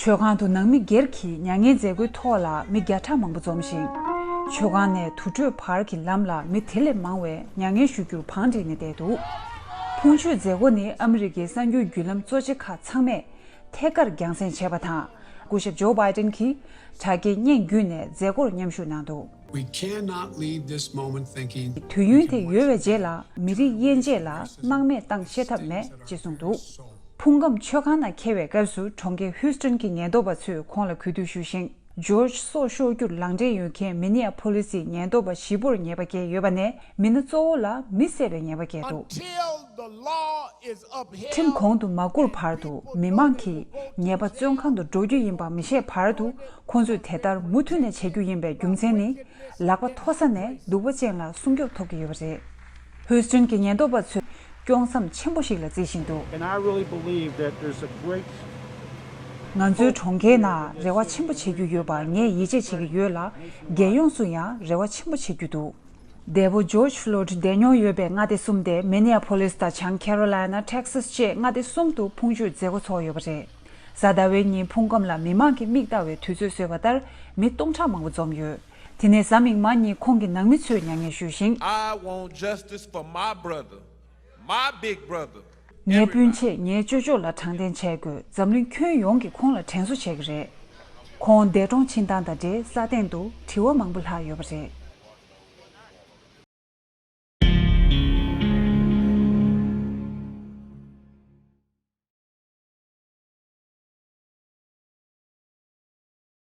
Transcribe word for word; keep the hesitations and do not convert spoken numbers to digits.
མཆོད་ཁང་དུ་ནང་མི་སྒེར་གྱི་མྱ་ངན་མཛད་སྒོའི་ཐོག་ལ་མི་བརྒྱ་ཕྲག་མང་པོ་འཛོམས་ཤིང་། མཆོད་ཁང་ནས་དུར་ཁྲོད་བར་གྱི་ལམ་ལ་མི་དེ་ལས་མང་བས་མྱ་ངན་ཞུ་རྒྱུར་བང་བསྒྲིགས་ནས་བསྡད་འདུག་ཕུང་མཆོད་མཛད་སྒོ་ནི་ཨ་མི་རི་ཀའི་གསར་འགྱུར་བརྒྱུད་ལམ་གཙོ་ཆེ་ཁག་ཚང་མས་ཐད་ཀར་རྒྱང་སྲིང་བྱས་པ་དང་། སྐུ་ཞབས་ཇོ་བྷའི་ཏིན་གྱིས་དྲ་རྒྱའི་བརྙན་བརྒྱུད་ནས་མཛད་སྒོར་མཉམ་ཞུགས་གནང་འདུག We cannot leave this moment thinking དུས་ཡུན་དེ་ཡོལ་བའི་རྗེས་ལ་མི་རིགས་དབྱེ་འབྱེད་ལ་སྣང་མེད་བཏང་ཤེས་ཐབས་མེད་ཅེས་གསུངས་འདུག་ཕུང་ཁམས་མཆོད་ཁང་ནང་འཁེལ་བའི་སྐབས་སུ་གྲོང་ཁྱེར་ཧུའུ་སྟོན་གྱི་ཉེན་རྟོག་པ་ཚོས་ཁོང་ལ་གུས་འདུད་ཞུས་ཤིང་། ཇོརྗ་སྲོག་ཤོར་རྒྱུར་ལག་འབྲེལ་ཡོད་མཁན་མི་ནི་ཨ་ཕོ་ལི་སིའི་ཉེན་རྟོག་པ་བཞི་བོར་ཉེས་པ་བཀལ་ཡོད་པ་ནས་མི་སྣ་གཙོ་བོ་ལ་མི་བསད་པའི་ཉེས་པ་བཀལ་འདུག Until the law is upheld, ཁྲིམས་གོང་དུ་མ་བཀུར་བར་དུ་མི་མང་གིས་ཉེས་པ་བཙོན་ཁང་དུ་འགྲོ་རྒྱུ་ཡིན་པ་མི་ཤེས་བར་དུ་ཁོང་ཚོས་དེ་ལྟར་མུ་མཐུད་ནས་བྱེད་རྒྱུ་ཡིན་པའི་རྒྱུ་མཚན་ནི། ལག་པ་མཐོ་ས་ནས་སྡུག་པ་ཅན་ལ་སྲུང་སྐྱོབ་ཐོབ་ཀྱི་ཡོད་པ་རེད། ཧུའུ་སྟོན་གྱི་ཉེན་རྟོག་པ་ཚོས་སྐྱོང་མཚམས་ཆེན་པོ་ཞིག་ལ་བརྩིས་བཞིན་འདུག And I really believe that there's a great ང་ཚོའི་གྲོང་ཁྱེར་ནང་རེ་བ་ཆེན་པོ་བྱེད་རྒྱུ་ཡོད་པར་ངས་ཡིད་ཆེས་བྱེད་ཀྱི་ཡོད་ལ། རྒྱལ་ཡོངས་སུ་ཡང་རེ་བ་ཆེན་པོ་བྱེད་རྒྱུ་འདུག་འདས་པོ་ཇོརྗ་ཕློའིཌ་བསྡད་མྱོང་ཡོད་པའི་མངའ་སྡེ་གསུམ་སྟེ་མི་ནི་ཨ་ཕོ་ལིས་དང་བྱང་ཁེ་རོ་ལའི་ན། ཊེག་སཱས་བཅས་མངའ་སྡེ་གསུམ་དུ་ཕུང་མཆོད་མཛད་སྒོ་ཚོགས་ཡོད་པ་རེད། གཟའ་ཟླ་བའི་ཉིན་ཕུང་ཁམས་ལ་མི་མང་གིས་མིག་ལྟ་བའི་དུས་ཚོད་བཟོས་པ་ལྟར་མི་སྟོང་ཕྲག་མང་པོ་འཛོམས་ཡོད། དེ་ནས་གཟའ་མིག་དམར་ཉིན་ཁོང་གི་ནང་མི་ཚོས་མྱ་ངན་ཞུས་ཤིང་། I want justice for my brother, my big brother. ངའི་སྤུན་མཆེད་ངའི་ཅོ་ཅོ་ལ་དྲང་བདེན་བྱེད་དགོས། འཛམ་གླིང་ཁྱོན་ཡོངས་ཀྱིས་ཁོང་ལ་དྲན་གསོ་བྱེད་ཀྱི་རེད། ཁོང་འདས་གྲོངས་ཕྱིན་སྟངས་དང་འབྲེལ་ས་སྟེང་དུ་དྲི་བ་མང་པོ་ལྷག་ཡོད་པ་རེད།